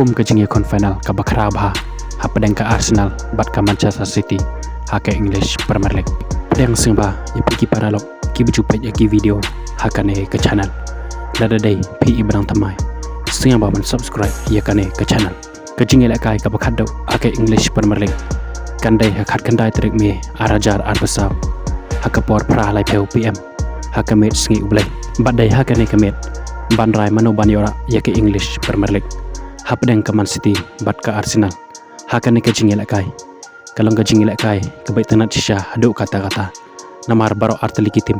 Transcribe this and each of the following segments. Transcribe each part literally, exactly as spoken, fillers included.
Kum ka jingïakhun final kaba khraw bha hapdeng ka Arsenal bad ka Manchester City ha ka English Premier League. Pdiang sngewbha ïa phi ki paralok kiba ju peit ïa ki video ha kane ka channel. Lada dei phi iba dang thymmai, sngewbha ban subscribe ïa kane ka channel. Ka jingïalehkai kaba khatduh ha ka English Premier League kan dei ha khatkhyndai tarik May ar hajar arphew saw, ha ka por phra laiphew P M, ha ka miet Sngi U Blei. Bad dei ha kane ka miet ban rai mano ban ïoh rah ïa ka English Premier League hapdeng ka Man City bad ka Arsenal. Ha kane ka jingïalehkai ka long ka jingïalehkai kaba itynnad shisha haduh katta katta, namar baroh artylli ki team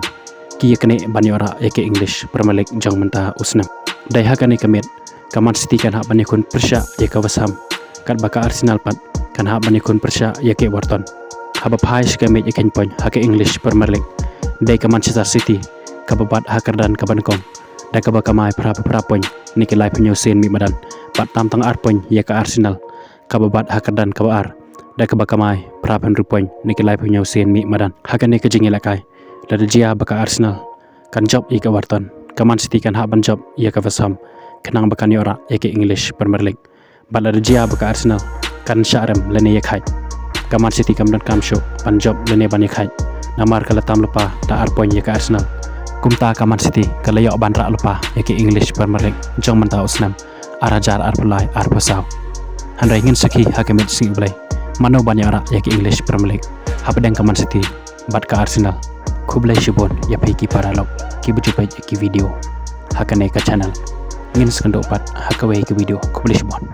ki ïaknieh ban ïoh rah ïa ka English Premier League jong mynta u snem. Dei ha kane ka miet ka Man City kan hap ban ïakhun pyrshah ïa ka West Ham, katba ka Arsenal pat kan hap ban ïakhun pyrshah ïa ka Everton. Haba phai sha ka miej ïakheiñ point ha ka English Premier League, dei ka Manchester City kaba bat ha kyrdan kaba nyngkong da kaba kamai phra phra point na ki laiphew hynñiew sien mih madan, bad tam tang ar point ïa ka Arsenal kaba bat ha kyrdan kaba ar da kaba kamai phra hynriew point na ki laiphew hynñiew sien mih madan. Ha kane ka jingïalehkai, lada jia ba ka Arsenal kan jop ïa ka Everton, ka Man City kan hap ban jop ïa ka West Ham khnang ba kan ïoh rah ïa ka English Premier League. Bad lada jia ba ka Arsenal kan shah rem lane ïakhaid, ka Man City kam donkam shuh ban jop lane ban ïakhaid, namar ka la tam lypa da ar point ïa ka Arsenal. Kumta ka Man City ka la ïoh ban rah lypa ïa ka English Premier League jong mynta u snem ar hajar arphew lai arphew saw. Hynrei ngin sakhi ha ka miet Sngi U Blei mano ban ïoh rah ïa ka English Premier League hapdeng ka Man City bad ka Arsenal. Khublei shibun ïa phi ki paralok kiba ju peit ïa ki video ha kane ka channel. Ngin sa ïakynduh pat ha kawei ka video. Khublei shibun.